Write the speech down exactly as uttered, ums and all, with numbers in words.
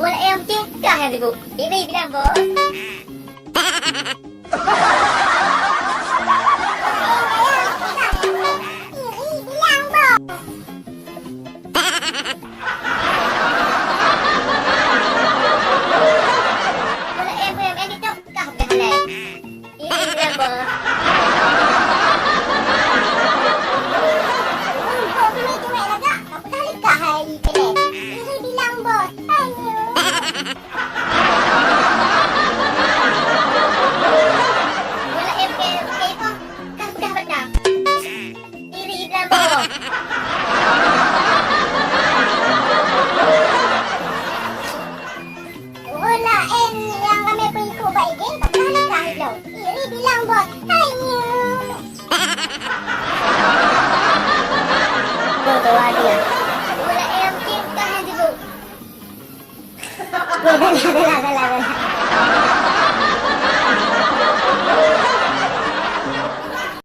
Bola M C kah nyang sibuk? Iri bilang, Bos. Iri bilang, Bos. Bola M C kah udah halai? Iri bilang, Bos. Untuk kami cuek lagak, tak pernah lekah hari kena. Iri bilang, Bos. Ayo. Bola M K, M K kah, kah udah petang. Iri bilang, Bos. Ureueng laén nyang ramé peuikot bak I G, ka nikah lom. Iri bilang, Bos. Hai nyu. Tuh, tuh, dia. Ureueng laén nyang mungkin nikah nyan jibuk. Tuh, dah lah, dah lah, dah lah, dah lah.